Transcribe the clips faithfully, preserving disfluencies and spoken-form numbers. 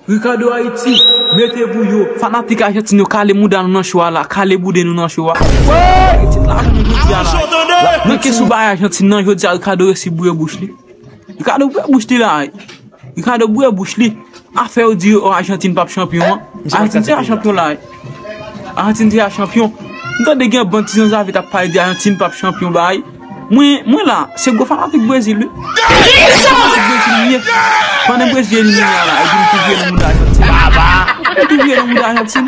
Ricardo Haiti, mete pou yo. Fanatik Ajantin yo, kale mouda nou nan cho a la, kale boude nou nan cho a. Ajantin la, jodi a la. Nan kesyon bagay Ajantin nan, jodi a Ricardo resi bouye bouch li. Ricardo bouye bouch li la. Ricardo bouye bouch li. Afè yo di yo Ajantin p ap chanpyon an. Ajantin se a chanpyon la. Ajantin se a chanpyon. M tande gen bann ti zanzave t ap pale di Ajantin p ap chanpyon bay. Mwen, mwen la, se gwo fanatik Brezil wi. Fanatik Brezil m ye. Pandan Brezil elimine a la, epi m tou vire nan mouda Ajantin. M tou vire nan mouda Ajantin.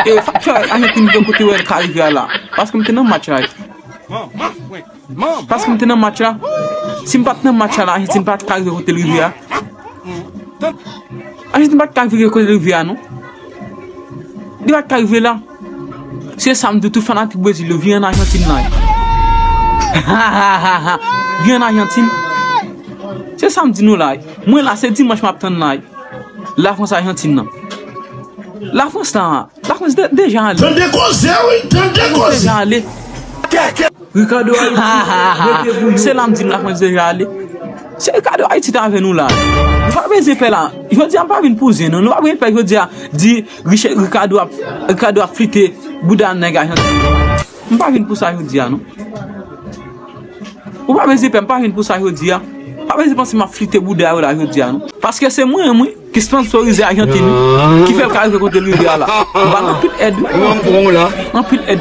E sa k fè Ajantin vire kote wè l ka rive a la. Paske m te nan match la. Paske m te nan match la. Si m pa t nan match la, Ajantin pa t ka rive kote l rive a. Ajantin pa t ka rive kote l rive a non. Li pa t ka rive la. Se sa m di tout fanatik Brezil yo, vin ann Ajantin la. Vin ann Ajantin. Se sa m di nou la. Mwen la, se dimanch m ap tann la. Lafrans Ajantin nan. Lafrans la, Lafrans de- deja ale. Tande koze wi, tande koze. Deja ale. Ricardo Haiti, mete pou yo. Se la m di m Lafrans deja ale. Se Ricardo Haiti t avè nou la. Nou pa bezwen pè la. Jodi a m pa vin pou zen non. Nou pa bezwen pè jodi a di Riche- Ricardo ap Ricardo ap flite bouda nèg Ajantin. M pa vin pou sa jodi a non. Ou pa bezwen pè, m pa vin pou sa jodi a. Pa bezwen panse m ap flite bouda yo la jodi a non. Paske se mwen menm wi ki sponsorize Ajantin wi, ki fè l ka rive kote l rive a la. M ba l anpil èd wi. Anpil èd.